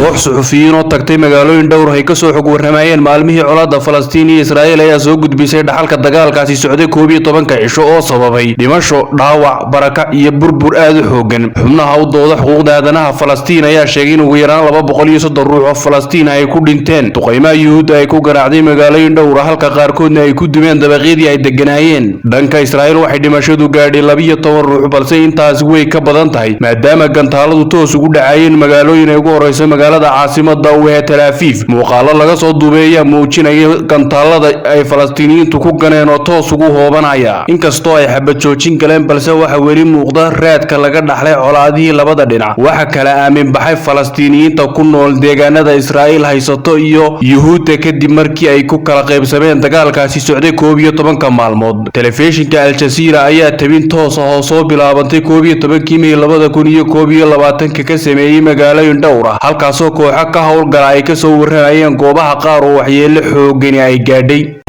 Koox suxufiyiin oo tagtay magaalooyin dhowr ay kasoo xog warramayeen maalmihii colaadda Falastiin iyo Israa'iil ayaa soo gudbisay dhaxalka dagaalkaasi socday 11-ka cisho oo sababay dhimasho, dhaawac, barakac iyo burbur aad u xoogan. Xubnaha u dooda xuquuqda aadanaha Falastiin ayaa sheegay in ugu yaraan 230 ruux oo Falastiin ay ku dhinteen duqaymaha Yuhuudda ay ku garaacday magaalooyin dhowr ah, halka qaarkoodna ay ku dumeen dabaqyadii ay deganaayeen. Dhanka Israa'iil waxay dhimashadu gaadhay 12 ruux, balse intaasi way ka badan tahay maadaama gantaaladu toos ugu dhacayeen magaalooyin ay ugu horeyso magaalada caasimada u ee Tel Aviv. Muuqaalo laga soo duubay ayaa muujinaya gantaalada ay Falastiiniyiintu ku ganeen oo toos ugu hoobanaya. Inkastoo ay xabad joojin galeen, balse waxa weli muuqda raadka laga dhaxlay colaadihii labada dhinac. Waxa kala aamin baxay Falastiiniyiinta ku nool deegaanada Israa'iil haysato iyo Yuhuudda kadib markii ay ku kala qaybsameen dagaalkaasi socday 11-ka maalmood. Telefishinka Al Jazeera ayaa tabin toos ah oo soo bilaabantay 11-kii May 2021-ka ka sameeyey magaalooyin dhowr ah, halkaasoo kooxo ka howlgala ay kasoo warramayeen goobaha qaar oo waxyeelo xoogani ay gaadhay.